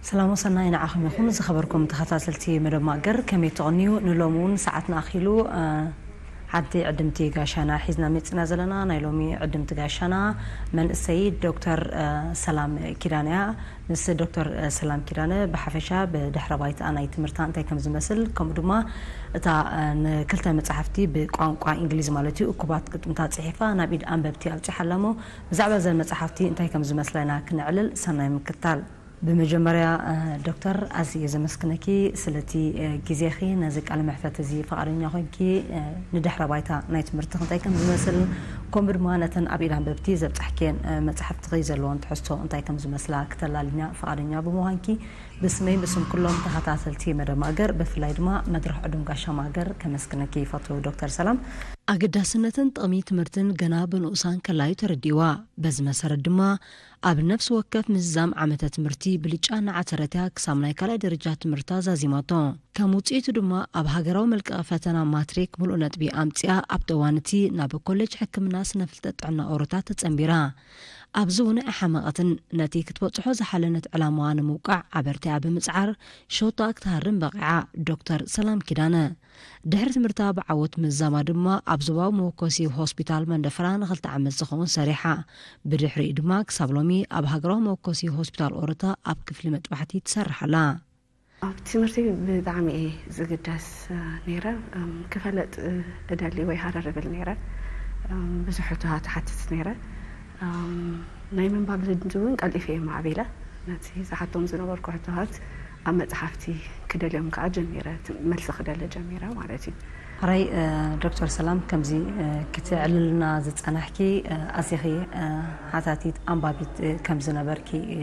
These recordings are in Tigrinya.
ሰላም ወሰናይ ንዓኹም ይኹን ዝኸበርኩም ተኸታተልቲ መደብ ማእገር፣ ከመይ ትቕንዩ? ንሎሚ እውን ሰዓትና ኣኺሉ፣ እ፣ ሓንቲ ዕድምቲ ጋሻና ሒዝና መጺና ዘለና። ናይ ሎሚ ዕድምቲ ጋሻና መንእሰይ ዶክተር፣ እ፣ ሰላም ኪዳነ እያ። ምስ ዶክተር፣ እ፣ ሰላም ኪዳነ ብሓፈሻ ብድሕረ ባይታ ናይ ትምህርታ እንታይ ከም ዝመስል፣ ከምኡ ድማ እታ፣ እ፣ ንክልተ መጻሕፍቲ ብቋንቋ እንግሊዝ ማለት እዩ እኩባት ግጥምታት ጽሒፋ ናብ ኢድ ኣንበብቲ ኣብጺሓ ኣላ እሞ፣ ብዛዕባ እዘን መጻሕፍቲ እንታይ ከም ዝመስላ ኢና ክነዕልል። ሰናይ ምክታል። ብመጀመርያ፣ እ፣ ዶክተር፣ ኣዝየ ዘመስግነኪ ስለቲ፣ እ፣ ግዜኺ፣ ነዚ ቃለ መሕፈት እዚ ፍቓደኛ ኮይንኪ፣ እ፣ ንድሕረ ባይታ ናይ ትምህርትኺ እንታይ ከም ዝመስል፣ ከምኡ ድማ ነተን ኣብ ኢድ ኣንበብቲ ዘብጻሕክየን፣ እ፣ መጻሕፍትኺ ዘለወን ትሕዝቶ እንታይ ከም ዝመስላ ክተላልኛ ፍቓደኛ ብምዃንኪ፣ ብስመይ ብስም ኩሎም ተኸታተልቲ መደብ ማእገር፣ ብፍላይ ድማ መድረኽ ዕዱም ጋሻ ማእገር ከመስግነኪ ይፈቱ። ዶክተር ሰላም፣ ኣገዳስነትን ጥቕሚ ትምህርትን ገና ብንኡሳ እንከላ እዩ ተረዲእዋ። በዚ መሰረት ድማ ኣብ ነፍሲ ወከፍ ምዝዛም ዓመተ ትምህርቲ ብልጫ እናዓተረት እያ ክሳብ ናይ ካልኣይ ደረጃ ትምህርታ ዛዚማቶ። ከም ውጽኢቱ ድማ ኣብ ሃገራዊ መልቀቒ ፈተና ማትሪክ ምሉእ ነጥቢ ኣምጺኣ ኣብቲ እዋን እቲ ናብ ኮሌጅ ሕክምና ስነ ፍልጠት ጥዕና ኦሮታ ተጸንቢራ። ኣብዚ እውን ኣይሓመቐትን። ነቲ ክትበጽሖ ዝሓለነት ዕላማዋ ንምውቃዕ ኣበርቲዓ ብምጽዓር ሸቶኣ ክትሃርም በቒዓ። ዶክተር ሰላም ኪዳነ ድሕሪ ትምህርታ ብዓወት ምዝዛማ ድማ ኣብ ዞባዊ መወኮሲ ሆስፒታል መንደፈራ ንኽልተ ዓመት ዝኸውን ሰሪሓ። ብድሕሪኡ ድማ ክሳብ ሎሚ ኣብ ሃገራዊ መወኮሲ ሆስፒታል ኦሮታ ኣብ ክፍሊ መጥባሕቲ ትሰርሕ ኣላ። ኣብ ትምህርቲ ብጣዕሚ እየ ዝግደስ፣ እ፣ ነይረ። እም፣ ክፈለጥ፣ እ፣ እደሊ ወይ ሃረር እብል ነይረ። እም፣ ብዙሕ ሕቶታት እሓትት ነይረ። እም፣ ናይ ምንባብ ልምዲ እውን ቀልጢፈ እየ ማዕቢለ። ነቲ ዝሓቶም ዝነበርኩ ሕቶታት ኣብ መጽሓፍቲ ክደልዮም ከዓ ጀሚረ፣ ት-፣ መልሲ ክደሊ ጀሚረ ማለት እዩ። ሕራይ፣ እ፣ ዶክተር ሰላም፣ ከምዚ፣ እ፣ ክትዕልልና ዝጸናሕኪ፣ እ፣ ኣዚኺ፣ እ፣ ሓታቲት ኣንባቢት፣ እ፣ ከም ዝነበርኪ፣ እ፣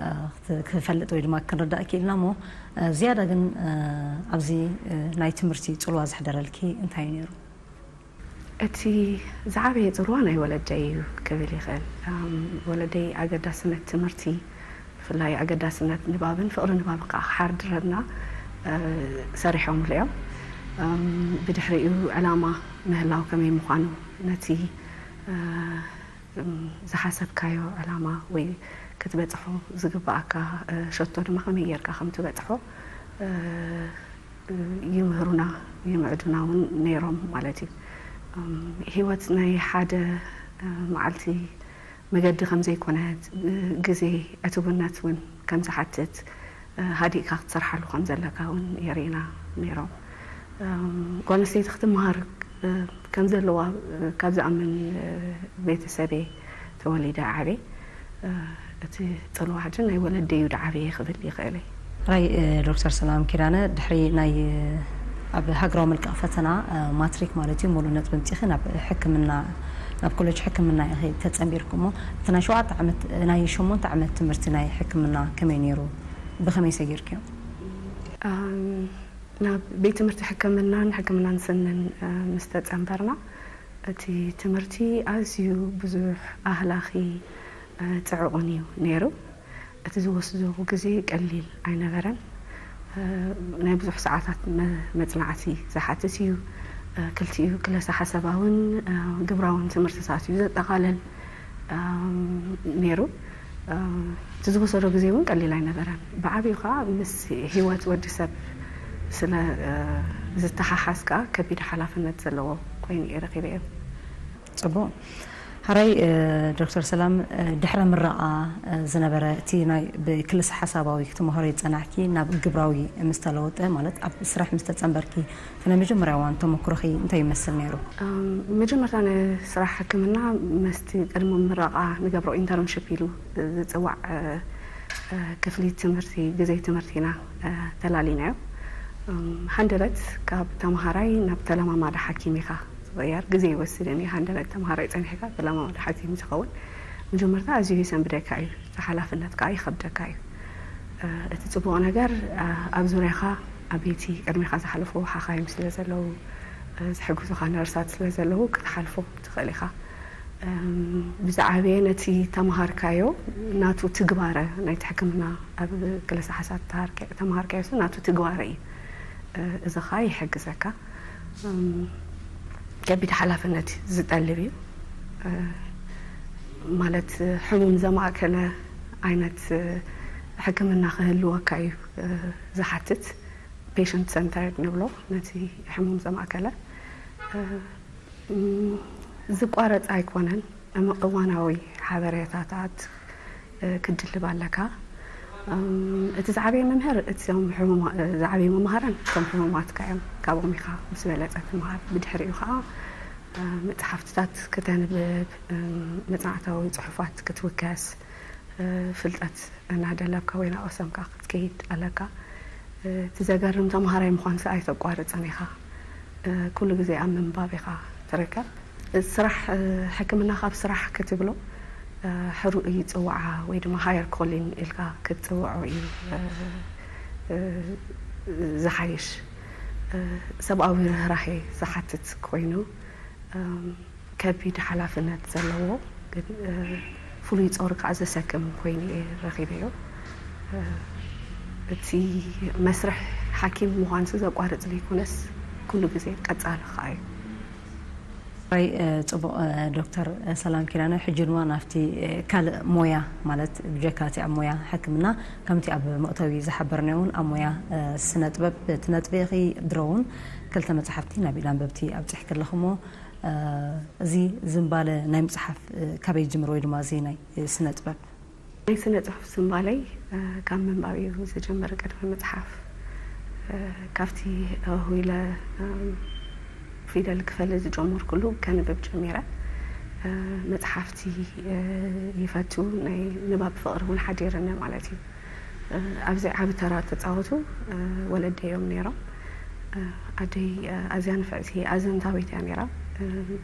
እ፣ ክት-፣ ክፈልጥ ወይ ድማ ክንርዳእ ክኢልና እሞ፣ እ፣ ዝያዳ ግን፣ እ፣ ኣብዚ፣ እ፣ ናይ ትምህርቲ ጽልዋ ዘሕደረልኪ እንታይ እዩ ነይሩ? እቲ ዝዓበየ ጽልዋ ናይ ወለደይ እዩ ክብል ይኽእል። እም፣ ወለደይ ኣገዳስነት ትምህርቲ፣ ብፍላይ ኣገዳስነት ንባብን ፍቕሪ ንባብን ከዓ ክሓድረና፣ እ፣ ሰሪሖምሉ እዮም። እም፣ ብድሕሪኡ ዕላማ ምህላው ከመይ ምዃኑ፣ ነቲ፣ እ፣ እም፣ ዝሓሰብካዮ ዕላማ ወይ ክትበጽሖ ዝግብኣካ፣ እ፣ ሸቶ ድማ ከመይ ጌርካ ከም ትበጽሖ፣ እ፣ ይምህሩና፣ ይምዕዱና እውን ነይሮም ማለት እዩ። እም፣ ህይወት ናይ ሓደ፣ እ፣ መዓልቲ መገዲ ከም ዘይኮነ፣ እ፣ ግዜ ዕቱብነት እውን ከም ዝሓትት፣ እ፣ ሃዲእካ ክትሰርሓሉ ከም ዘለካ እውን የርእዩና ነይሮም። እም፣ ጓል ኣንስተይቲ ክትመሃር፣ እ፣ ከም ዘለዋ፣ እ፣ ካብ ዝኣምን፣ እ፣ ቤተሰበይ ተወሊደ ዓብየ። እ፣ እቲ ጽልዋ ሕጂ ናይ ወለደይ እዩ ዝዓበየ ክብል ይኽእል እየ። ሕራይ፣ እ፣ ዶክተር ሰላም ኪዳነ፣ ድሕሪ ናይ፣ እ፣ ኣብ ሃገራዊ መልቀቕ ፈተና፣ እ፣ ማትሪክ ማለት እዩ፣ ሙሉእ ነጥቢ ኣምጺእኺ ናብ ሕክምና፣ ናብ ኮሌጅ ሕክምና ኢኺ ተጸንቢርኪ እሞ፣ እቲ ናይ ሸውዓተ ዓመት፣ ናይ ሸሞንተ ዓመት ትምህርቲ ናይ ሕክምና ከመይ ነይሩ? ብኸመይ ሰጊርክዮ? ኣም፣ ናብ ቤት ትምህርቲ ሕክምናን ሕክምናን ስንን፣ እ፣ ምስ ተጸንበርና፣ እቲ ትምህርቲ ኣዝዩ ብዙሕ ኣህላኺ፣ እ፣ ጽዑቕን እዩ ነይሩ። እቲ ዝወስዶ ግዜ ቀሊል ኣይነበረን። እ፣ ናይ ብዙሕ ሰዓታት መ-፣ መጽናዕቲ ዝሓትት እዩ። እ፣ ክልቲኡ ክለሳ ሓሳባውን፣ እ፣ ግብራውን ትምህርትታት እዩ ዘጠቓለል፣ እም፣ ነይሩ። እ፣ እቲ ዝወሰዶ ግዜ እውን ቀሊል ኣይነበረን። ብዓብዩ ከዓ ምስ ህይወት ወዲ ሰብ ስለ፣ እ፣ ዝተሓሓዝ ከዓ ከቢድ ሓላፍነት ዘለዎ ኮይኑ እየ ረኺበዮ። ጽቡቕ። ሕራይ፣ እ፣ ዶክተር ሰላም፣ እ፣ ድሕረ ምረቓ፣ እ፣ ዝነበረ እቲ ናይ ብክልሰ ሓሳባዊ ክትመሃሮ ይጸናሕኪ ናብ ግብራዊ ምስ ተለወጠ፣ ማለት ኣብ ስራሕ ምስ ተጸንበርኪ፣ እቲ ናይ መጀመርያ እዋን ተመክሮኺ እንታይ ይመስል ነይሩ? እም፣ መጀመርታ ንስራሕ ሕክምና ምስቲ ቅድሚ ምረቓ ንገብሮ ኢንተርንሽፕ ኢሉ ዝጽዋዕ፣ እ፣ እ፣ ክፍሊ ትምህርቲ፣ ግዜ ትምህርቲ ኢና፣ እ፣ ተላሊናዮ። እም፣ ሃንደበት ካብ ተመሃራይ ናብ ተለማማዲ ሓኪም ኢኻ ዝቕየር። ግዜ ይወስድን እዩ። ሃንደበት ተመሃራይ ጸኒሕካ ተለማማዲ ሓኪም ዝኸውን። መጀመርታ ኣዝዩ የሰንብደካ እዩ። እቲ ሓላፍነት ከኣ ይኸብደካ እዩ። እ፣ እቲ ጽቡቕ ነገር፣ እ፣ ኣብ ዙርያኻ ዓበይቲ ቅድሚኻ ዝሓለፉ ሓኻይም ስለ ዘለዉ፣ እ፣ ዝሕግዙኻ ነርሳት ስለ ዘለዉ ክትሓልፎ ትኽእል ኢኻ። እም፣ ብዝዓበየ ነቲ ተመሃርካዮ ናቱ ትግባረ ናይቲ ሕክምና ኣብ ክልሰ ሓሳብ ተሃርካ-፣ ተመሃርካዮ ሱ ናቱ ትግባረ እዩ። እ፣ እዚ ኸኣ ይሕግዘካ። እም፣ ከቢድ ሓላፍነት ዝጠልብ እዩ። እ፣ ማለት ሕሙም ዘማእከለ ዓይነት፣ እ፣ ሕክምና ክህልወካ እዩ ዝሓትት። ፔሸንት ሰንተርድ ንብሎ ነቲ ሕሙም ዘማእከለ። ዝቋረጽ ኣይኮነን። እዋናዊ ሓበሬታታት ክትድልብ ኣለካ። እቲ ዝዓበየ መምህር እቶም ዝዓበየ መምሃራን እቶም ሕሙማትካ እዮም። ካብኦም ኢኻ ምስ በለጸ ትምሃር። ብድሕሪኡ ከዓ መጽሓፍትታት ክተንብብ፣ መጽናዕታዊ ጽሑፋት ክትውከስ፣ ፍልጠት እናደለብካ ወይ እናቐሰምካ ክትከይድ ኣለካ። እቲ ዘገርም ተምሃራይ ምዃንሲ ኣይተቋርጽን ኢኻ። ኩሉ ግዜ ኣብ ምንባብ ኢኻ ትርከብ። ስራሕ ሕክምና ካብ ስራሕ ክትብሎ ሕሩእ እዩ ጽውዓ ወይ ድማ ሃየር ኮሊን ኢልካ ክትጽውዖ እዩ ዝሓይሽ። ሰብኣዊ ርህራሄ ዝሓትት ኮይኑ ከቢድ ሓላፍነት ዘለዎ ግን ፍሉይ ጾር ከዓ ዘሰክም ኮይኑ እየ ረኺበዮ። እቲ መስርሕ ሓኪም ምዃንሲ ዘቋርጽ ዘይኮነስ ኩሉ ግዜ ቀጻሊ ከዓ እዩ። ራይ ጽቡቕ። ዶክተር ሰላም ኪዳነ፣ ሕጂ ድማ ናብቲ ካልእ ሞያ ማለት ብጀካ እቲ ኣብ ሞያ ሕክምና ከምቲ ኣብ መእተዊ ዝሓበርና እውን ኣብ ሞያ ስነ ጥበብ ትነጥቢ ኢኺ። ድሮ እውን ክልተ መጽሓፍቲ ናብ ኢድ ኣንበብቲ ኣብፂሕኪ ኣለኹ እሞ እዚ ዝንባለ ናይ ምፅሓፍ ካበይ ጅምር ወይ ድማ እዚ ናይ ስነ ጥበብ? ናይ ስነ ጽሑፍ ዝንባለይ ካብ ምንባብ እዩ ዝጀምር። ቅድሚ ምጽሓፍ ካብቲ ሆይለ ፊደል ክፈሊ ዝጀመርኩሉ ከንብብ ጀሚረ። መጽሓፍቲ ይፈቱ፣ ናይ ንባብ ፍቕሪ እውን ሓዲርኒ ማለት እዩ። ኣብዚ ዓቢ ተራ ተጻወቱ ወለደይ እዮም ነይሮም። ኣደይ ኣዝያ ንፍዕቲ ኣዘንታዊት እያ ነይራ።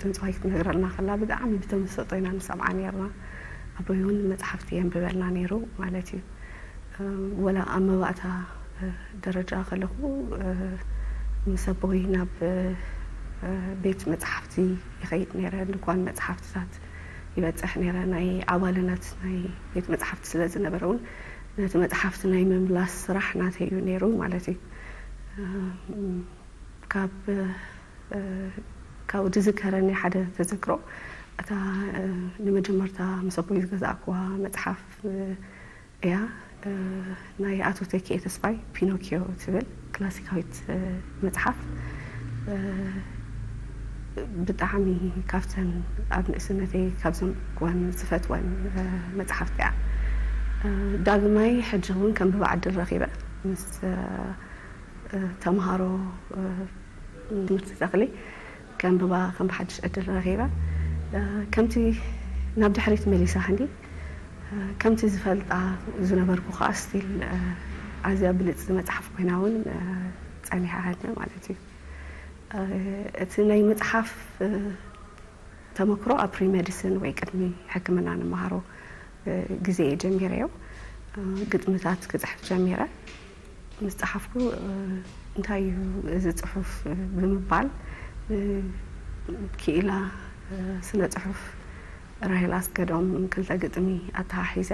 ጥንጽዋይ ክትነግረልና ከላ ብጣዕሚ ብተመስጦ ኢና ንሰምዓ ነይርና። ኣቦይ እውን መጽሓፍቲ የንብበልና ነይሩ ማለት እዩ። ወላ ኣብ መባእታ ደረጃ ከለኹ ምስ ኣቦይ ናብ ቤት መጽሓፍቲ ይኸይድ ነይረ። ድኳን መጽሓፍትታት ይበጽሕ ነይረ። ናይ ኣባልነት ናይ ቤት መጽሓፍቲ ስለ ዝነበረ እውን ነቲ መጽሓፍቲ ናይ ምምላስ ስራሕ ናተይ እዩ ነይሩ ማለት እዩ። ካብ ካብኡ ዝዝከረኒ ሓደ ተዘክሮ እታ ንመጀመርታ ምስ ኣቦይ ዝገዛእክዋ መጽሓፍ እያ። ናይ ኣቶ ተኪኤ ተስፋይ ፒኖኪዮ ትብል ክላሲካዊት መጽሓፍ ብጣዕሚ ካብተን ኣብ ንእስነተይ ካብ ዘንበብኩወን ዝፈትወን መጽሓፍቲ እያ። ዳግማይ ሕጂ እውን ከንብባ ዕድል ረኺበ ምስ ተምሃሮ ትምህርቲ ተኽሊ ከንብባ ከም ብሓድሽ ዕድል ረኺበ። ከምቲ ናብ ድሕሪት መሊሳ ክንዲ ከምቲ ዝፈልጣ ዝነበርኩ ከዓ ስቲል ኣዝያ ብልጽቲ መጽሓፍ ኮይና እውን ጸኒሓ ሃድነ ማለት እዩ። እቲ ናይ መጽሓፍ ተመክሮ ኣብ ፕሪሜዲሲን ወይ ቅድሚ ሕክምና ንመሃሮ ግዜ እየ ጀሚረዮ። ግጥምታት ክጽሕፍ ጀሚረ። ምስ ጸሓፍኩ እንታይ እዩ እዚ ጽሑፍ ብምባል ክኢላ ስነ ጽሑፍ ራሄል ኣስገዶም ክልተ ግጥሚ ኣተሓሒዘ፣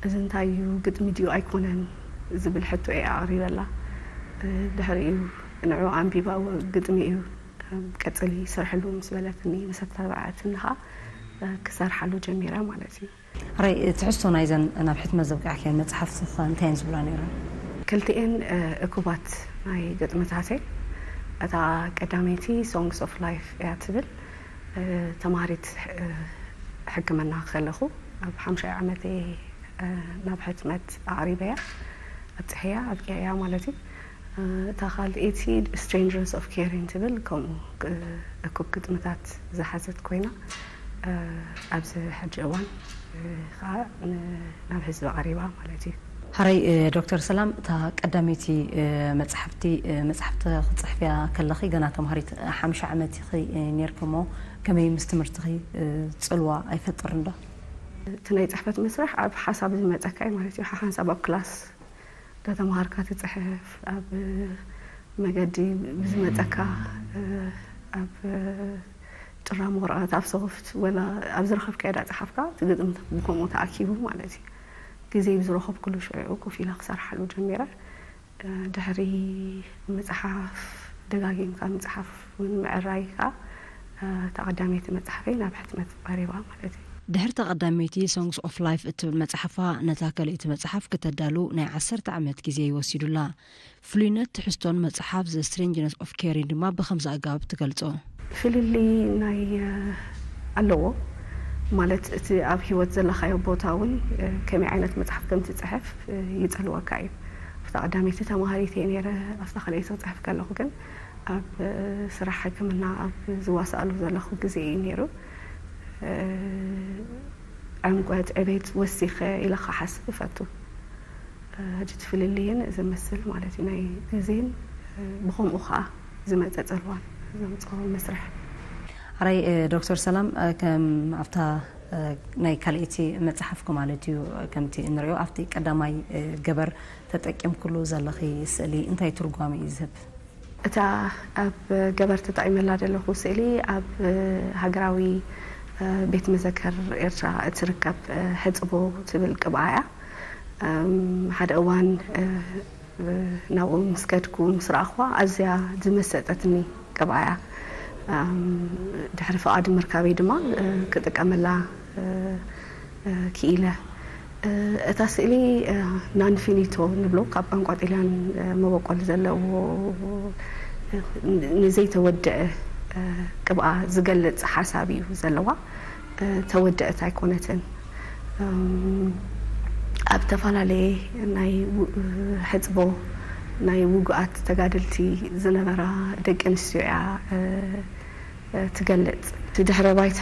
እዚ እንታይ እዩ ግጥሚ ድዩ ኣይኮነን ዝብል ሕቶ እየ ኣቕሪበላ። ድሕሪኡ ንዑ ኣንቢባ ግጥሚ እዩ ቀጽሊ ስርሕሉ ምስ በለትኒ ምስ ኣተባብዐትኒ ኸዓ ክሰርሓሉ ጀሚረ ማለት እዩ። ሕራይ ትሕዝቶ ናይዘን ናብ ሕትመት ዘብቂዕክየን መጽሓፍቲ ኸ እንታይ እየን ዝብላ ነይረን? ክልቲኤን እኩባት ናይ ግጥምታተይ እታ ቀዳመይቲ Songs of Life እያ ትብል። ተምሃሪት ሕክምና ከለኹ ኣብ ሓምሻይ ዓመተይ ናብ ሕትመት ኣቕሪበያ ኣብፅሐያ ኣብቂዐያ ማለት እዩ። እታ ካልኣይቲ Strangers of Caring ትብል ከምኡ እኩብ ግጥምታት ዝሓዘት ኮይና ኣብዚ ሕጂ እዋን ከዓ ናብ ህዝቢ ቀሪባ ማለት እዩ። ሕራይ ዶክተር ሰላም እታ ቀዳመይቲ መፅሓፍቲ መፅሓፍቲ ክትፅሕፍያ ከለኺ ገና ተምሃሪት ሓምሻ ዓመት ኢኺ ነይርኪ እሞ ከመይ ምስ ትምህርትኺ ፅልዋ ኣይፈጥርን ዶ? እቲ ናይ ፅሕፈት መስርሕ ኣብ ሓሳብ ዝመፀካ እዩ ማለት እዩ ሓሓንሳብ ኣብ ክላስ እንዳተምሃርካ ትፅሕፍ ኣብ መገዲ ብዝመፀካ ኣብ ጭራም ወረቐት ኣብ ሶፍት ወላ ኣብ ዝረኸብካዮ ዳፀሓፍካ እቲ ግጥምታት ብከምኡ ተኣኪቡ ማለት እዩ ግዜ ብዝረኸብኩሉ ሽዑ ኮፍ ኢለ ክሰርሓሉ ጀሚረ ድሕሪ ምፅሓፍ ደጋጊምካ ምፅሓፍ እውን ምዕራይ ከዓ እታ ቀዳመይቲ መፅሓፈይ ናብ ሕትመት ቀሪባ ማለት እዩ። ድሕሪ ተቐዳመይቲ Songs of Life እትብል መጽሓፋ፣ ነታ ካልኣይቲ መጽሓፍ ክተዳሉ ናይ ዓሰርተ ዓመት ግዜ ይወሲዱላ። ፍሉይነት ትሕዝቶን መጽሓፍ The Strangeness of Caring ድማ ብኸምዚ ኣገባብ ትገልጾ። ፍልልይ ናይ ኣለዎ፣ ማለት እቲ ኣብ ህይወት ዘለኻዮ ቦታ እውን ከመይ ዓይነት መጽሓፍ ከም ትጽሕፍ ይጸልወካ እዩ። ኣብታ ቀዳመይቲ ተማሃሪት እየ ነይረ። ኣብታ ካልኣይቲ ክጽሕፍ ከለኹ ግን ኣብ ስራሕ ሕክምና ኣብ ዝዋሳኣሉ ዘለኹ ግዜ እዩ ነይሩ። ዕምቆት ዕቤት ወሲኸ ኢለ ክሓስብ እፈቱ። ሕጂ እቲ ፍልልይን ዝመስል ማለት እዩ፣ ናይ ግዜን ብኸምኡ ከዓ ዝመፀ ፀልዋን ዘምፅኦ መስርሕ። ሕራይ ዶክተር ሰላም፣ ከም ኣብታ ናይ ካልኣይቲ መፅሓፍኩ ማለት እዩ፣ ከምቲ እንሪኦ ኣብቲ ቀዳማይ ገበር ተጠቂምኩሉ ዘለኺ ስእሊ እንታይ ትርጓሜ እዩ ዝህብ? እታ ኣብ ገበር ተጠቒመላ ዘለኹ ስእሊ ኣብ ሃገራዊ ቤት መዘከር ኤርትራ እትርከብ ሕጽቦ ትብል ቅብኣ እያ። ሓደ እዋን ናብኡ ምስ ከድኩ ምስ ረኣኽዋ ኣዝያ ዝመሰጠትኒ ቅብኣ እያ። ድሕሪ ፍቓድ ምርካበይ ድማ ክጥቀመላ ክኢለ። እታ ስእሊ ናንፊኒቶ ንብሎ ካብ ቋንቋ ጢልያን መበቆል ዘለዎ ንዘይተወደአ ቅብኣ ዝገልጽ ሓሳብ እዩ ዘለዋ። ተወደአት ኣይኮነትን። ኣብ ዝተፈላለየ ናይ ሕጽቦ ናይ ውጉኣት ተጋደልቲ ዝነበራ ደቂ ኣንስትዮ እያ ትገልጽ። እቲ ድሕረ ባይታ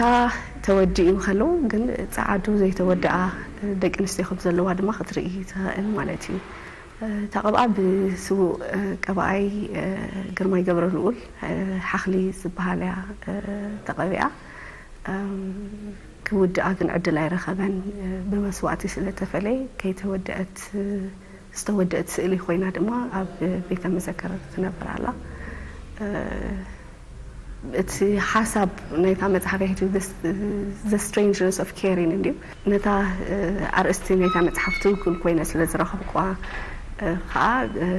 ተወዲኡ ከሎ ግን ጸዓዱ ዘይተወደኣ ደቂ ኣንስትዮ ከም ዘለዋ ድማ ክትርኢ ትኽእል ማለት እዩ። እታ ቅብኣ ብስዉእ ቀብኣይ ግርማይ ገብረልኡል ሓኽሊ ዝበሃል እያ ተቐቢኣ። ክውድኣ ግን ዕድል ኣይረኸበን። ብመስዋእቲ ስለተፈለየ ከይተወደአት ዝተወደአት ስእሊ ኮይና ድማ ኣብ ቤተ መዘክር ትነብር ኣላ። እቲ ሓሳብ ናይታ መጽሓፍ ይሕቱ The Strangeness of Caring እንድዩ። ነታ ኣርእስቲ ናይታ መጽሓፍ ትውክል ኮይነ ስለ ዝረኸብኩዋ ከዓ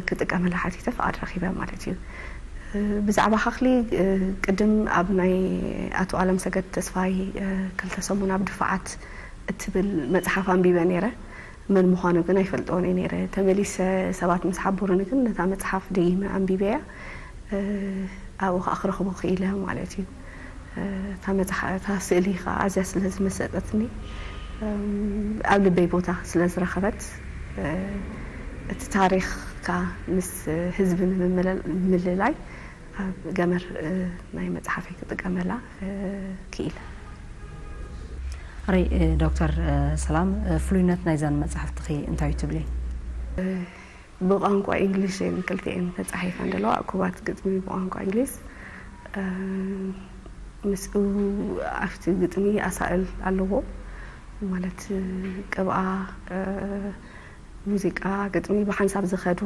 ክጥቀመላ ሓቲተ ፍቓድ ረኺበ ማለት እዩ። ብዛዕባ ሓኽሊ ቅድም ኣብ ናይ ኣቶ ኣለም ሰገድ ተስፋይ ክልተ ሰሙን ኣብ ድፋዓት እትብል መጽሓፍ ኣንቢበ ነይረ። መን ምዃኑ ግን ኣይፈልጦን እየ ነይረ። ተመሊሰ ሰባት ምስ ሓበሩኒ ግን ነታ መጽሓፍ ደይመ ኣንቢበያ። ኣብኡ ከዓ ክረኽቦ ክኢለ ማለት እዩ። እታ መጽሓ እታ ስእሊ ከዓ ኣዝያ ስለ ዝመሰጠትኒ ኣብ ልበይ ቦታ ስለ ዝረኸበት እቲ ታሪኽካ ምስ ህዝቢ ንምምልላይ ኣብ ገመር ናይ መጽሓፈይ ክጥቀመላ ክኢለ። ሕራይ ዶክተር ሰላም፣ ፍሉይነት ናይዘን መጽሓፍትኺ እንታይ እዩ ትብሊ? ብቋንቋ ኢንግሊሽ እየን ክልቲኤን ተጻሒፈን ዘለዋ፣ እኩባት ግጥሚ ብቋንቋ እንግሊዝ። ምስኡ ኣብቲ ግጥሚ ኣሳእል ኣለዎ፣ ማለት ቅብኣ፣ ሙዚቃ፣ ግጥሚ ብሓንሳብ ዝኸዱ፣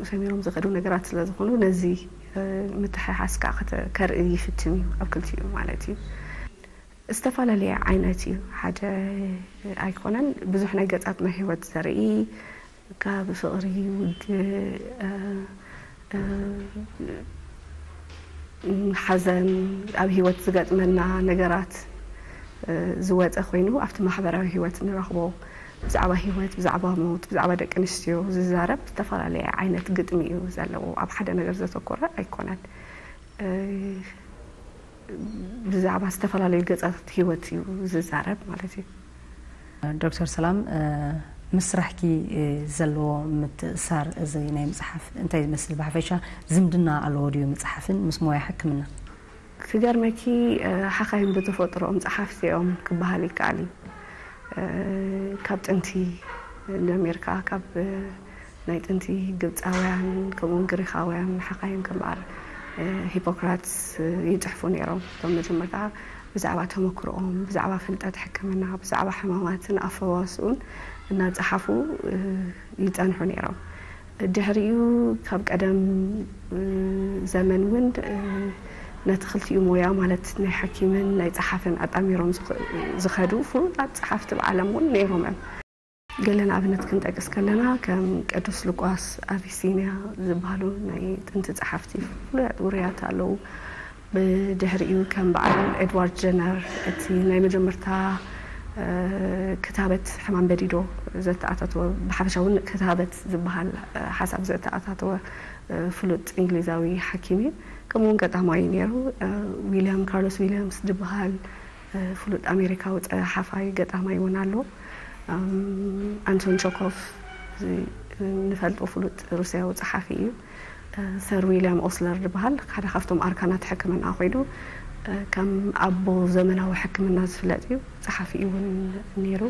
ሰሚሮም ዝኸዱ ነገራት ስለ ዝኾኑ ነዚ ምትሕሓዝ ከዓ ከርኢ ይፍትን እዩ ኣብ ክልቲኡ ማለት እዩ። ዝተፈላለየ ዓይነት እዩ፣ ሓደ ኣይኮነን። ብዙሕ ናይ ገጻትና ህይወት ዘርኢ ካብ ፍቕሪ፣ ውግእ፣ ሓዘን፣ ኣብ ህይወት ዝገጥመና ነገራት ዝወፀ ኮይኑ ኣብቲ ማሕበራዊ ህይወት ንረኽቦ ብዛዕባ ህይወት፣ ብዛዕባ ሞት፣ ብዛዕባ ደቂ ኣንስትዮ ዝዛረብ ዝተፈላለየ ዓይነት ግጥሚ እዩ ዘለዎ። ኣብ ሓደ ነገር ዘተኮረ ኣይኮነን። ብዛዕባ ዝተፈላለዩ ገጻት ህይወት እዩ ዝዛረብ ማለት እዩ። ዶክተር ሰላም፣ ምስ ስራሕኪ ዘለዎ ምትእሳር እዚ ናይ መጽሓፍ እንታይ ይመስል? ብሓፈሻ ዝምድና ኣለዎ ድዩ መጽሓፍን ምስ ሞያ ሕክምና? ክገርመኪ፣ ሓኻይም ብተፈጥሮኦም ጸሓፍቲ እዮም ክበሃል ይከኣል እዩ። ካብ ጥንቲ ጀሚርካ ካብ ናይ ጥንቲ ግብፃውያን ከምኡውን ግሪኻውያን ሓኻይም ከም በዓል ሂፖክራትስ ይፅሕፉ ነይሮም። እቶም መጀመርታ ብዛዕባ ተመክሮኦም፣ ብዛዕባ ፍልጠት ሕክምና፣ ብዛዕባ ሕማማትን ኣፈዋስኡን እናፀሓፉ ይፀንሑ ነይሮም። ድሕሪኡ ካብ ቀደም ዘመን እውን ነቲ ክልቲኡ ሞያ ማለት ናይ ሓኪምን ናይ ፀሓፍን ኣጣሚሮም ዝኸዱ ፍሉጣት ፀሓፍቲ ብዓለም እውን ነይሮም እዮም። ገለ ንኣብነት ክንጠቅስ ከለና ከም ቅዱስ ሉቃስ ኣቢሲንያ ዝበሃሉ ናይ ጥንቲ ጸሓፍቲ ፍሉያት ውሩያት ኣለዉ። ብድሕሪኡ ከም በዓል ኤድዋርድ ጀነር እቲ ናይ መጀመርታ ክታበት ሕማም በዲዶ ዘተኣታተወ፣ ብሓፈሻ እውን ክታበት ዝበሃል ሓሳብ ዘተኣታተወ ፍሉጥ እንግሊዛዊ ሓኪም እዩ። ከምኡ እውን ገጣማይ እዩ ነይሩ። ዊልያም፣ ካርሎስ ዊልያምስ ዝበሃል ፍሉጥ ኣሜሪካዊ ጸሓፋይ ገጣማይ እውን ኣሎ። ኣንቶን ቸኮፍ ንፈልጦ ፍሉጥ ሩስያዊ ጸሓፊ እዩ። ሰር ዊልያም ኦስለር ዝበሃል ሓደ ካብቶም ኣርካናት ሕክምና ኮይኑ ከም ኣቦ ዘመናዊ ሕክምና ዝፍለጥ እዩ። ጸሓፊ እውን ነይሩ።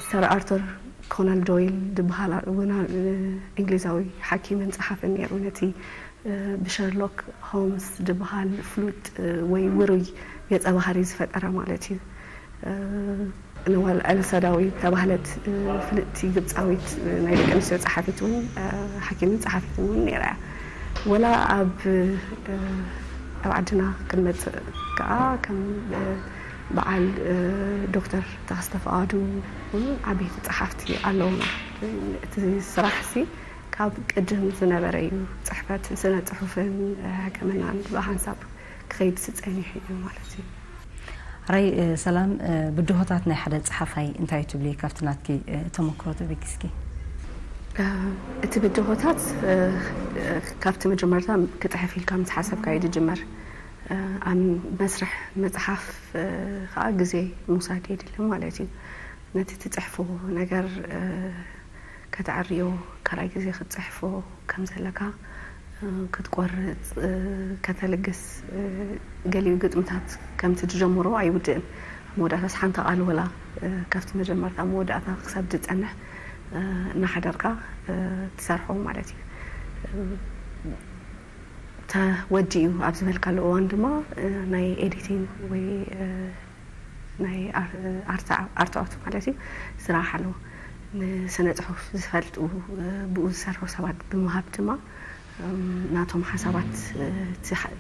ሰር ኣርተር ኮናን ዶይል ዝበሃል እውን እንግሊዛዊ ሓኪምን ጸሓፍን ነይሩ። ነቲ ብሸርሎክ ሆምስ ዝበሃል ፍሉጥ ወይ ውሩይ ገጸ ባህሪ ዝፈጠረ ማለት እዩ። ነዋል ኣልሳዳዊ ተባህለት ፍልጥቲ ግብጻዊት ናይ ደቂ ኣንስትዮ ጸሓፊት እውን ሓኪምን ጸሓፊትን እውን ነይራ እያ። ወላ ኣብ ኣብ ዓድና ክንመጽእ ከኣ ከም በዓል ዶክተር ተኸስተ ፍቓዱ እውን ዓበይቲ ጸሓፍቲ ኣለውና። እቲ ስራሕ ሲ ካብ ቅድም ዝነበረ እዩ። ጽሕፈት ስነ ጽሑፍን ሕክምናን ብሓንሳብ ክኸይድ ጸኒሑ እዩ ማለት እዩ። ራይ ሰላም፣ ብድሆታት ናይ ሓደ ጸሓፋይ እንታይ ትብሊ? ካብቲ ናትኪ ተመክሮ ተበጊስኪ። እቲ ብድሆታት ካብቲ መጀመርታ ክጽሕፍ ኢልካ ምስ ሓሰብካ እዩ ዝጅመር። ኣብ መስርሕ መጽሓፍ ከዓ ግዜ ምውሳድ የድሊ ማለት እዩ። ነቲ ትጽሕፎ ነገር ከተዕርዮ፣ ካልኣይ ግዜ ክትጽሕፎ ከም ዘለካ ክትቆርጽ፣ ከተልግስ፣ ገሊኡ ግጥምታት ከምቲ ትጀምሮ ኣይውድእን። ኣብ መወዳእታስ ሓንቲ ቃል ወላ ካብቲ መጀመርታ መወዳእታ ክሳብ ዝጸንሕ እናሓደርካ ትሰርሖ ማለት እዩ። ተወዲኡ ኣብ ዝበልካሉ እዋን ድማ ናይ ኤዲቲንግ ወይ ናይ ኣርትዖት ማለት እዩ ስራሕ ኣሎ። ንስነ ጽሑፍ ዝፈልጡ ብኡ ዝሰርሑ ሰባት ብምሃብ ድማ ናቶም ሓሳባት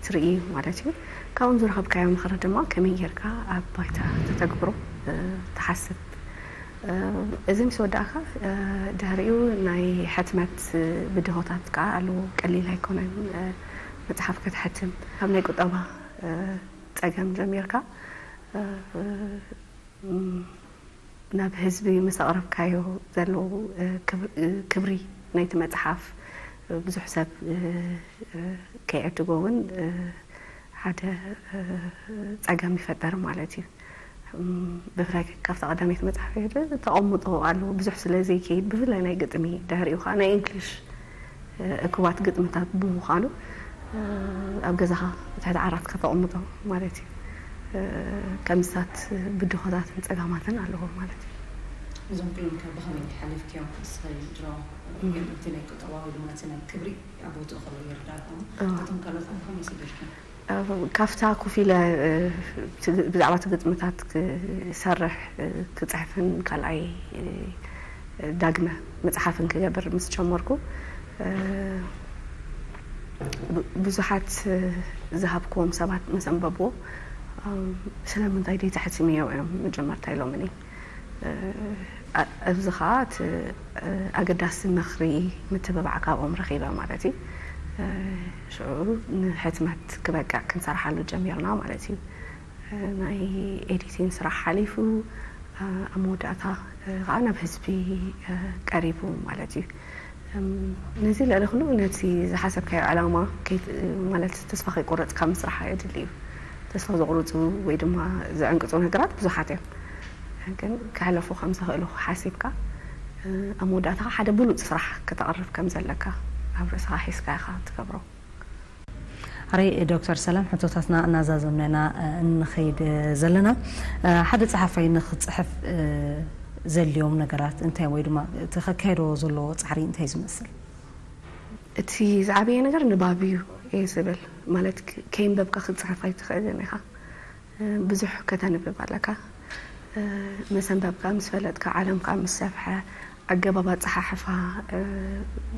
ትርኢ ማለት እዩ። ካብኦም ዝረኸብካዮ ምኽሪ ድማ ከመይ ጌርካ ኣብ ባይታ ተተግብሮ ትሓስብ። እዚ ምስ ወዳእካ ድሕሪኡ ናይ ሕትመት ብድሆታት ከዓ ኣለዎ። ቀሊል ኣይኮነን መፅሓፍ ክትሕትም። ካብ ናይ ቁጠባ ፀገም ጀሚርካ ናብ ህዝቢ ምስ ኣቕረብካዮ ዘለዉ ክብሪ ናይቲ መፅሓፍ ብዙሕ ሰብ ከይዕድጎ እውን ሓደ ፀገም ይፈጠር ማለት እዩ። ብፍላይ ካብታ ቀዳመይቲ መፅሓፍ ተቐምጦ ኣለዎ ብዙሕ ስለ ዘይከይድ ብፍላይ ናይ ግጥሚ ድሕሪኡ ከዓ ናይ እንግሊሽ እኩባት ግጥምታት ብምዃኑ ኣብ ገዛኻ ትሕቲ ዓራትካ ተቐምጦ ማለት እዩ። ከምስታት ብድኾታትን ፀገማትን ኣለዎ ማለት እዩ። እዞም ክሎም ከ ብኸመይ ሓሊፍክዮም? ንስኺ ድሮ እቲ ናይ ቁጠባ ወይ ድማ እቲ ናይ ክብሪ ኣብ ቦትኡ ከሎ ይርዳእኩም። እቶም ካልኦት ከ ብኸመይ ሰጊርኩም? ካብታ ኮፍ ኢለ ብዛዕባ እቲ ግጥምታት ክሰርሕ ክፅሕፍን ካልኣይ ዳግመ መፅሓፍን ክገብር ምስ ጀመርኩ ብዙሓት ዝሃብክዎም ሰባት ምስ ኣንበብዎ ስለምንታይ ደይ ተሕትምዮ እዮም መጀመርታ ኢሎምኒ። ኣብዚ ከዓ እቲ ኣገዳሲ ምኽሪ ምትብባዕ ካብኦም ረኺበ ማለት እዩ። ሽዑ ንሕትመት ክበቅዕ ክንሰርሓሉ ጀሚርና ማለት እዩ። ናይ ኤዲቲንግ ስራሕ ሓሊፉ ኣብ መወዳእታ ከዓ ናብ ህዝቢ ቀሪቡ ማለት እዩ። ነዚ ልዕሊ ኩሉ ነቲ ዝሓሰብካዮ ዕላማ ማለት ተስፋ ከይቆረፅካ ምስራሕ የድሊ እዩ። ተስፋ ዘቑርፁ ወይ ድማ ዘዕንቅፁ ነገራት ብዙሓት እዮም። ግን ከሕለፉ ከም ዝኽእሉ ሓሲብካ ኣብ መወዳእታ ሓደ ብሉፅ ስራሕ ከተቕርብ ከም ዘለካ ኣብ ርእስኻ ሒዝካ ኢኻ ትገብሮ። ኣረይ ዶክተር ሰላም ሕቶታትና እናዛዘምና ኢና እንኸይድ ዘለና። ሓደ ፀሓፋይ ንክፅሕፍ ዘልዮም ነገራት እንታይ ወይ ድማ እቲ ከካየዶ ዘለዎ ፃዕሪ እንታይ ዝመስል? እቲ ዝዓበየ ነገር ንባብ እዩ እየ ዝብል። ማለት ከይንበብካ ክትፅሕፍ ኣይትኽእልን ኢኻ። ብዙሕ ከተንብብ ኣለካ። ምስ ኣንበብካ፣ ምስ ፈለጥካ፣ ዓለምካ ምስ ሰፍሐ፣ ኣገባብ ኣፀሓሕፋ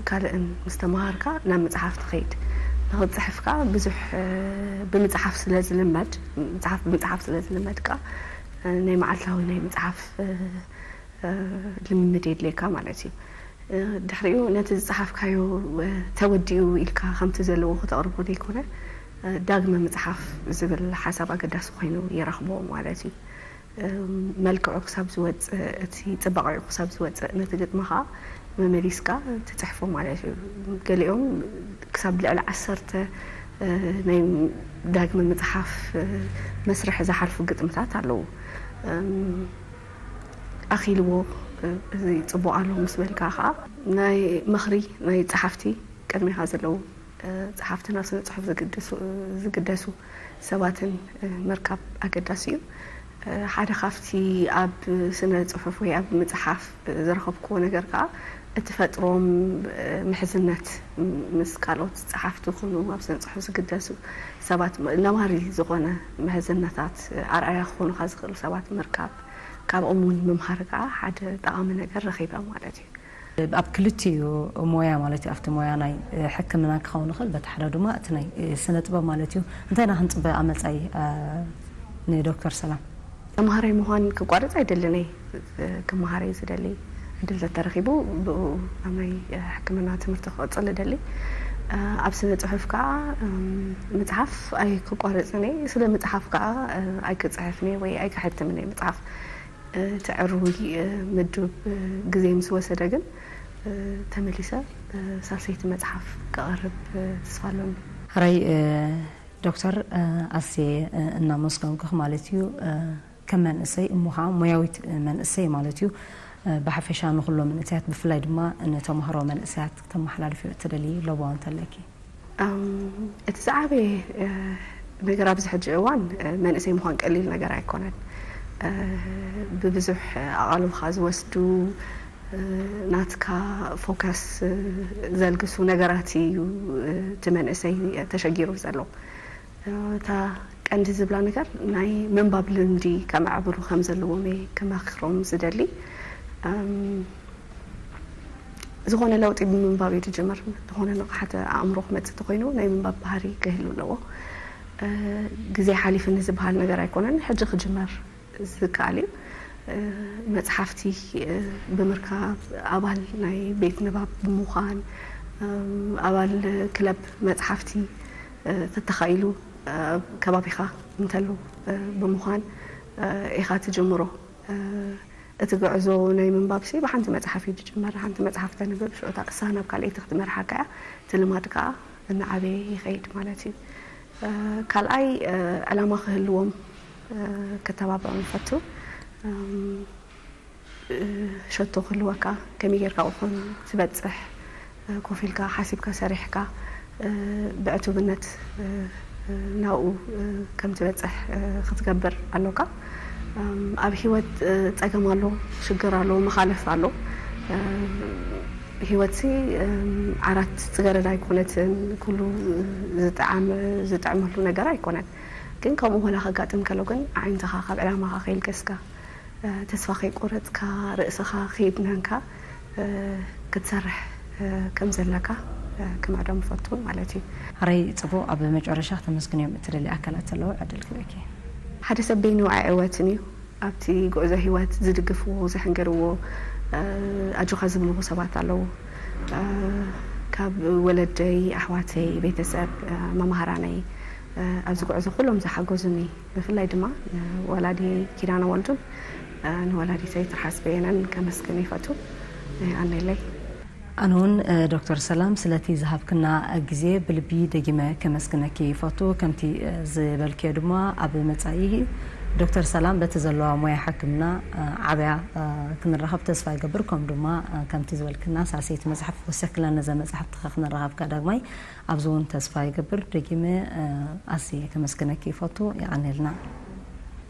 ካልእን ምስ ተምሃርካ ናብ መፅሓፍ ትኸይድ። ንክትፅሕፍ ከዓ ብዙሕ ብምፅሓፍ ስለ ዝልመድ፣ መፅሓፍ ብምፅሓፍ ስለ ዝልመድ ከዓ ናይ መዓልታዊ ናይ ምፅሓፍ ልምምድ የድልየካ ማለት እዩ። ድሕሪኡ ነቲ ዝፀሓፍካዮ ተወዲኡ ኢልካ ከምቲ ዘለዎ ክተቕርቦ ዘይኮነ ዳግመ ምፅሓፍ ዝብል ሓሳብ ኣገዳሲ ኮይኑ ይረኽቦ ማለት እዩ። መልክዑ ክሳብ ዝወፅእ፣ እቲ ፅባቐኡ ክሳብ ዝወፅእ ነቲ ግጥሚ ከዓ መመሊስካ ትፅሕፎ ማለት እዩ። ገሊኦም ክሳብ ልዕሊ ዓሰርተ ናይ ዳግመ ምፅሓፍ መስርሕ ዝሓልፉ ግጥምታት ኣለዉ። ኣኺልዎ እዚ ፅቡቕ ኣሎ ምስ በልካ ከዓ ናይ ምኽሪ ናይ ፀሓፍቲ ቅድሚኻ ዘለዉ ጸሓፍትን ኣብ ስነ ጽሑፍ ዝግደሱ ሰባትን ምርካብ ኣገዳሲ እዩ። ሓደ ካብቲ ኣብ ስነ ጽሑፍ ወይ ኣብ ምጽሓፍ ዝረኸብክዎ ነገር ከኣ እትፈጥሮም ምሕዝነት ምስ ካልኦት ጸሓፍቲ ይኹኑ ኣብ ስነ ጽሑፍ ዝግደሱ ሰባት ነባሪ ዝኾነ ምሕዝነታት ኣርኣያ ክኾኑኻ ዝኽእሉ ሰባት ምርካብ ካብኦም እውን ምምሃር ከኣ ሓደ ጠቓሚ ነገር ረኺበ ማለት እዩ። ኣብ ክልቲኡ ሞያ ማለት እዩ ኣብቲ ሞያ ናይ ሕክምና ክኸውን ይኽእል በቲ ሓደ ድማ እቲ ናይ ስነ ጥበብ ማለት እዩ እንታይ ኢና ክንፅበ ኣብ መፃኢ ንዶክተር ሰላም ተምሃራይ ምዃን ክቋርፅ ኣይደልን እየ ክመሃር እየ ዝደሊ ዕድል ተተረኺቡ ብኡ ኣብ ናይ ሕክምና ትምህርቲ ክቕፅል እደሊ ኣብ ስነ ፅሑፍ ከዓ ምፅሓፍ ኣይክቋርፅን እየ ስለ ምፅሓፍ ከዓ ኣይክፅሕፍን እየ ወይ ኣይክሕትምን እየ ምፅሓፍ እቲ ዕሩይ ምዱብ ግዜ ምስ ወሰደ ግን ተመሊሰ ሳልሰይቲ መፅሓፍ ክቐርብ ተስፋ ኣሎኒ። ሕራይ ዶክተር ኣስየ እናመስገንኩኽ ማለት እዩ ከም መንእሰይ እሞ ከዓ ሞያዊት መንእሰይ ማለት እዩ ብሓፈሻ ንኩሎም መንእሰያት ብፍላይ ድማ ንተምሃሮ መንእሰያት ክተመሓላልፍዮ እትደሊ ለበዋ እንተለኪ። እቲ ዝዓበየ ነገር ኣብዚ ሕጂ እዋን መንእሰይ ምዃን ቀሊል ነገር ኣይኮነን። ብብዙሕ ኣቓልቦኻ ዝወስዱ ናትካ ፎከስ ዘልግሱ ነገራት እዩ እቲ መንእሰይ ተሸጊሩ ዘሎ። እታ ቀንዲ ዝብላ ነገር ናይ ምንባብ ልምዲ ከመዕብሉ ከም ዘለዎም እየ ክመክሮም ዝደሊ። ዝኾነ ለውጢ ብምንባብ እዩ ዝጅምር። ዝኾነ ንቕሓተ ኣእምሮ ክመፅእ ተኮይኑ ናይ ምንባብ ባህሪ ክህሉ ኣለዎ። ግዜ ሓሊፍኒ ዝበሃል ነገር ኣይኮነን፣ ሕጂ ክጅመር ዝከኣል እዩ። መፅሓፍቲ ብምርካብ ኣባል ናይ ቤት ንባብ ብምዃን ኣባል ክለብ መፅሓፍቲ ተተኻኢሉ ከባቢኻ እንተሉ ብምዃን ኢኻ ትጅምሮ። እቲ ጉዕዞ ናይ ምንባብ ሲ ብሓንቲ መፅሓፍ እዩ ዝጅመር። ሓንቲ መፅሓፍ ተንብብ ሽዑ እታ ቅሳ ናብ ካልኣይቲ ክትመርሓካ እያ። እቲ ልማድ ከዓ እናዓበየ ይኸይድ ማለት እዩ። ካልኣይ ዕላማ ክህልዎም ክተባብዖም ይፈቱ። ሸቶ ክህልወካ ከመይ ጌርካ ኾን ትበፅሕ ኮፍ ኢልካ ሓሲብካ ሰሪሕካ ብዕቱብነት ናብኡ ከም ትበፅሕ ክትገብር ኣሎካ። ኣብ ሂወት ፀገም ኣሎ፣ ሽግር ኣሎ፣ መኻለፍ ኣሎ። ሂወትሲ ዓራት ፅገረዳ ኣይኮነትን፣ ኩሉ ዝጥዓም ዝጥዕመሉ ነገር ኣይኮነን። ግን ከምኡ ወላ ከጋጥም ከሎ ግን ኣዒንትኻ ካብ ዕላማኻ ከይልገስካ ተስፋ ከይቆረፅካ ርእስኻ ከየድነንካ ክትሰርሕ ከም ዘለካ ክምዕዶም ይፈቱ ማለት እዩ። ሕራይ ፅቡቕ ኣብ መጨረሻ ክተመስግንዮም እትደሊ ኣካላት ዘለዉ ዕድል ክበኪ። ሓደ ሰብ በይኑ ኣይዕወትን እዩ። ኣብቲ ጉዕዞ ህይወት ዝድግፍዎ ዘሕንገርዎ ኣጆኻ ዝብልዎ ሰባት ኣለዉ። ካብ ወለደይ፣ ኣሕዋተይ፣ ቤተሰብ፣ መምሃራነይ ኣብዚ ጉዕዞ ኩሎም ዝሓገዙኒ ብፍላይ ድማ ንወላዲ ኪዳነ ወልዱን ንወላዲተይ ትርሓስ በየነን ከመስግን ይፈቱ። ኣነለይ ኣነ እውን ዶክተር ሰላም ስለቲ ዝሃብክና ግዜ ብልቢ ደጊመ ከመስግነኪ ይፈቱ። ከምቲ ዝበልክዮ ድማ ኣብ መጻኢ ዶክተር ሰላም በቲ ዘለዋ ሞያ ሕክምና ዓብያ ክንራኸብ ተስፋ ይገብር። ከም ድማ ከምቲ ዝበልክና ሳልሰይቲ መጽሓፍ ወሰክለን ነዘ መጽሓፍትኸ ክንራኸብካ ዳግማይ ኣብዚ እውን ተስፋ ይገብር። ደጊመ ኣዝየ ከመስግነኪ ይፈቱ። የቐንየልና።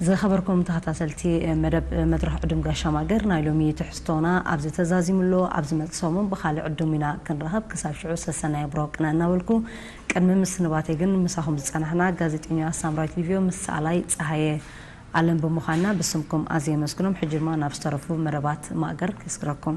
ዝኸበርኩም ተኸታተልቲ መደብ መድረኽ ዕዱም ጋሻ ማገር ናይ ሎሚ ትሕዝቶና ኣብዚ ተዛዚሙ ኣሎ። ኣብ ዝመጽእ ሰሙን ብኻልእ ዕዱም ኢና ክንረኸብ። ክሳብ ሽዑ ሰሰናይ ብሮ ቅነ እናበልኩ ቅድሚ ምስንባተይ ግን ምሳኹም ዝጸናሕና ጋዜጠኛ ሳምራዊት ሊቭዮ ምስ ሰኣላይ ጸሃየ ኣለም ብምዃንና ብስምኩም ኣዝየ የመስግኖም። ሕጂ ድማ ናብ ዝተረፉ መደባት ማእገር ከስግረኩም።